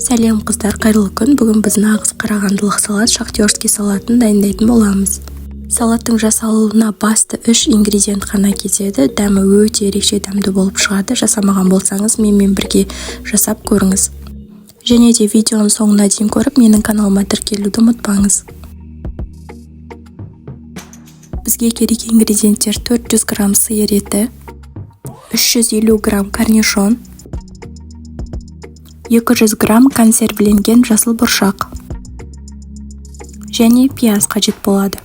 Сәлем, қыздар, қайырлы күн! Бүгін біз нағыз қарағандылық салат, шахтерский салатын дайындайтын боламыз. Салаттың жасалуына басты үш ингредиент қана кетеді. Дәмі өте ерекше дәмді болып шығады. Жасамаған болсаңыз, менімен бірге жасап көріңіз. Және де видеоның соңына дейін көріп, менің каналыма тіркелуді ұмытпаңыз. Бізге керек ингредиенттер: 400 грамм сиыр еті, 350 грамм корнишон, 200 грамм консервіленген жасыл бұршақ және пияз қажет болады.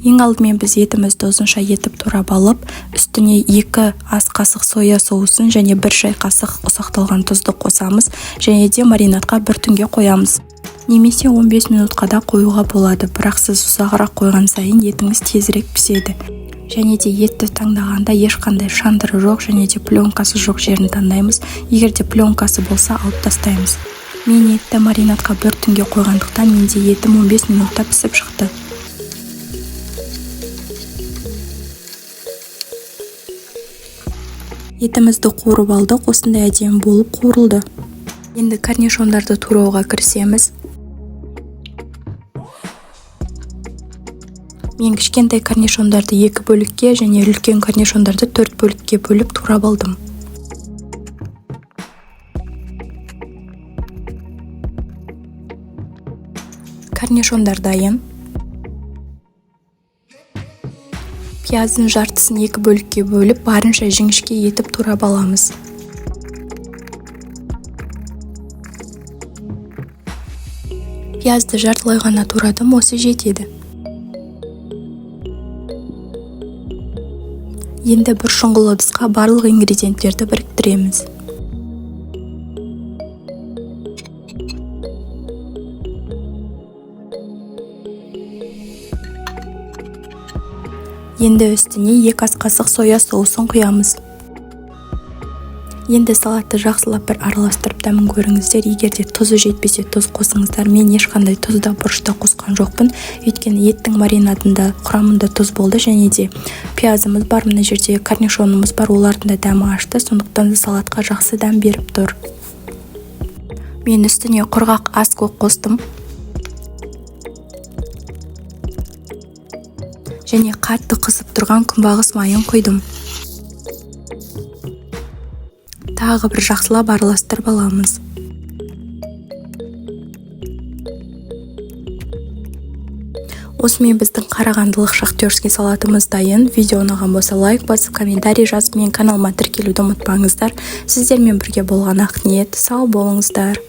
Ең алдымен біз етімізді ұзынша етіп турап алып, үстіне 2 ас қасық соя соусын және 1 шай қасық ұсақталған тұзды қосамыз және де маринадқа бір түнге қоямыз. Немесе 15 минутқа да қоюға болады, бірақ сіз ұзағырақ қойған сайын етіңіз тезірек піседі. Және де етті таңдағанда ешқандай шандыры жоқ және де пленкасы жоқ жерін таңдаймыз. Егер де пленкасы болса, алып тастаймыз. Мен етті маринадқа бір түнге қойғандықтан, менде етім 15 минутта пісіп шықты. Етімізді қуырып алдық, осындай әдемі болып қуырылды. Енді корнишондарды турауға кірісеміз. Мен кішкентай корнишондарды екі бөлікке және үлкен корнишондарды төрт бөлікке бөліп турап алдым. Корнишондар дайын. Пияздың жартысын екі бөлікке бөліп, барынша жіңішке етіп турап аламыз. Пиязды жартылай ғана турадым, осы жетеді. Енді бір шұңғыл ыдысқа барлық ингредиенттерді біріктіреміз. Енді үстіне 2 ас қасық соя соусын құямыз. Енді салатты жақсылап бір араластырып, дәмін көріңіздер. Егер де тұзы жетпесе, тұз қосыңыздар. Мен ешқандай тұз да, бұрыш та қосқан жоқпын, өйткені еттің маринадында құрамында тұз болды және де пиязымыз бар, мына жерде корнишонымыз бар, олардың да дәмі ашты, сондықтан да салатқа жақсы дәм беріп тұр. Мен үстіне құрғақ аскөк қостым және қатты қызып тұрған күнбағыс майын құйдым. Тағы бір жақсылап араластырып аламыз. Осымен біздің қарағандылық шахтерский салатымыз дайын. Видео ұнаған болса, лайк басып, комментарий жазып, менің каналыма тіркелуді ұмытпаңыздар. Сіздермен бірге болған Ақниет. Сау болыңыздар!